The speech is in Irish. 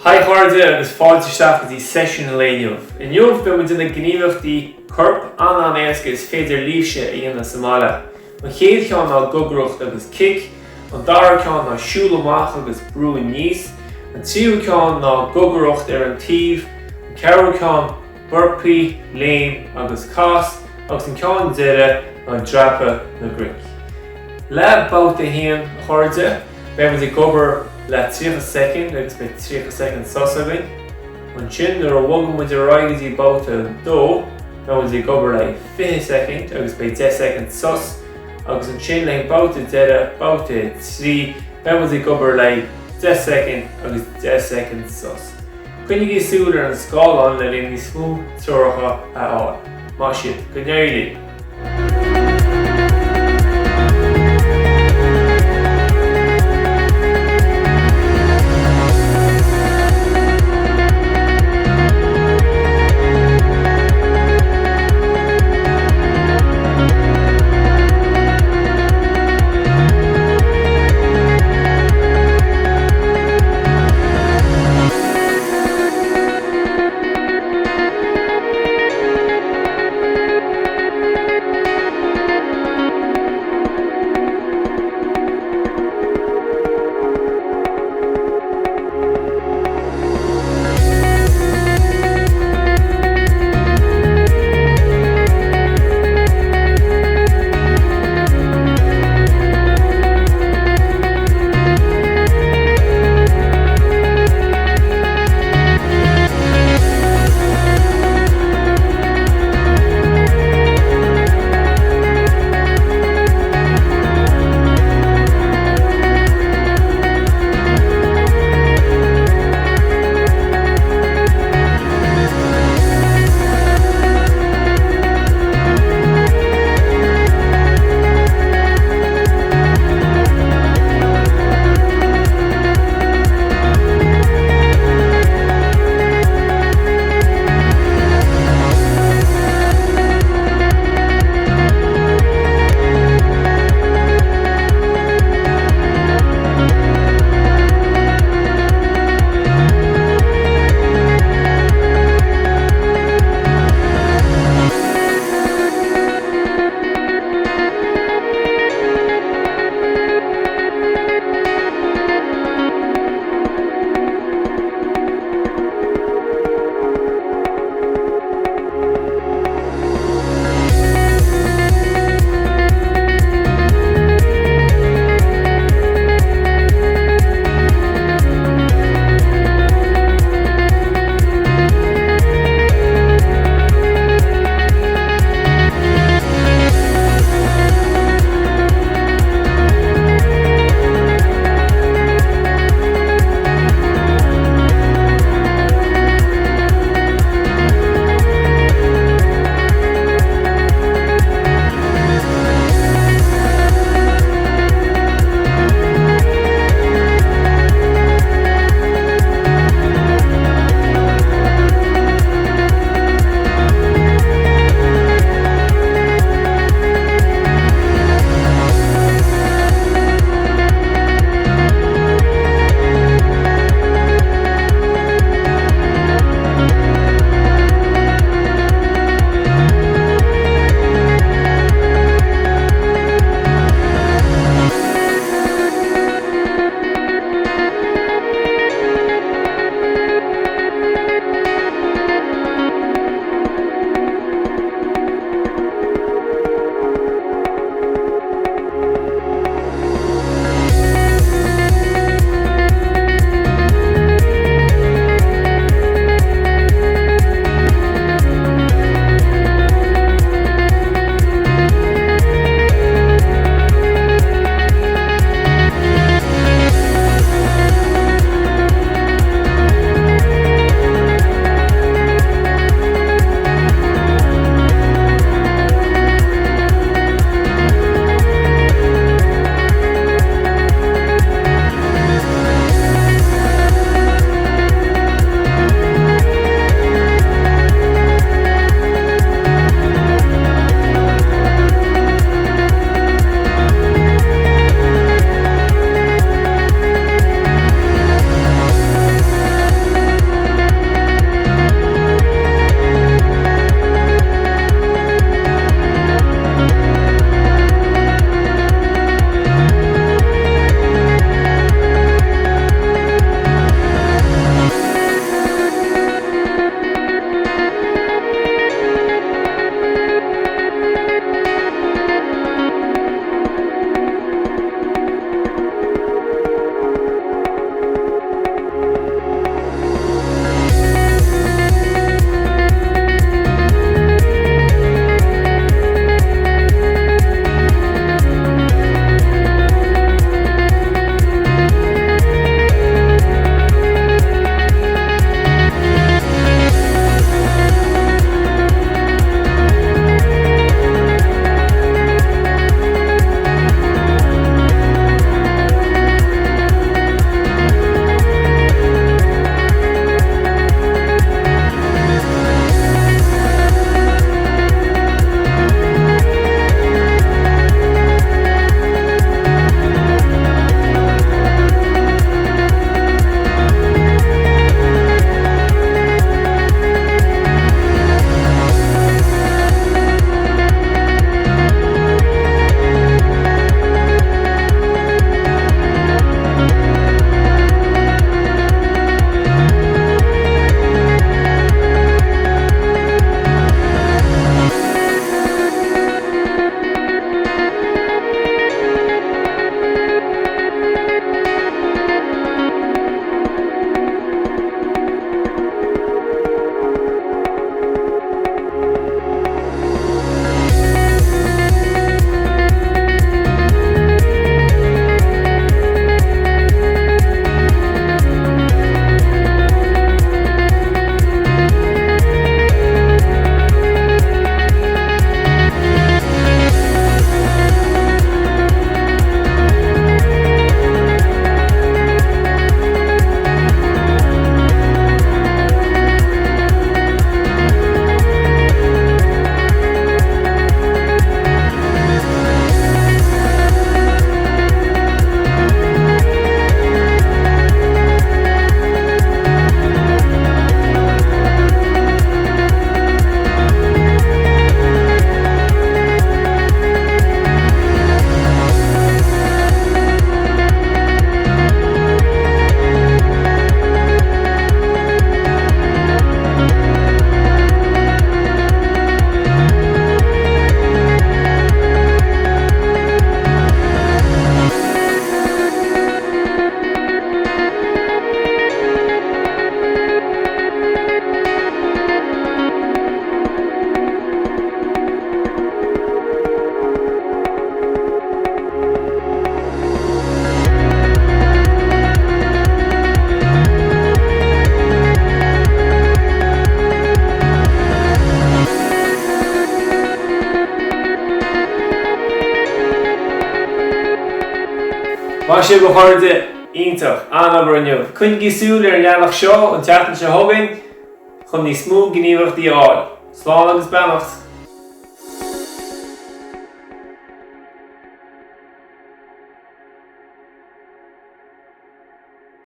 Haigh a chairde agus fáilte isteach go dtí seisiún an lae inniu. Inniu beidh muid ag déanamh gníomhaíochtaí coirp an-an-éasca is féidir libhse a dhéanamh sa mbaile. An chéad cheann ná gogaireacht agus cic, an dara ceann ná siúl amach agus brú aníos, an tríú ceann ná gogaireacht ar an taobh, an ceathrú ceann burpee, léim agus cas, agus an ceann deireadh ná dreapadh na gcnoic. Le babhta 1, a chairde, beidh muid ag obair le 30 soicind agus beidh 30 soicind sos againn. Ansin, nuair a bhogann muid ar aghaidh go dtí babhta 2, beidh muid ag obair le 20 soicind agus beidh 10 soicind sos. Agus ansin, le babhta deireadh, babhta 3, beidh muid ag obair le 10 soicind agus 10 soicind sos. Coinnigí súil ar an scáileán le linn níos mó treoracha a fháil. Maith sibh, go n-éirí libh! Maith sibh a chairde, iontach, an-obair inniu. Coinnigí súil ar an leathanach seo an tseachtain seo chugainn chun níos mó gníomhaíochtaí a fháil. Slán agus beannacht!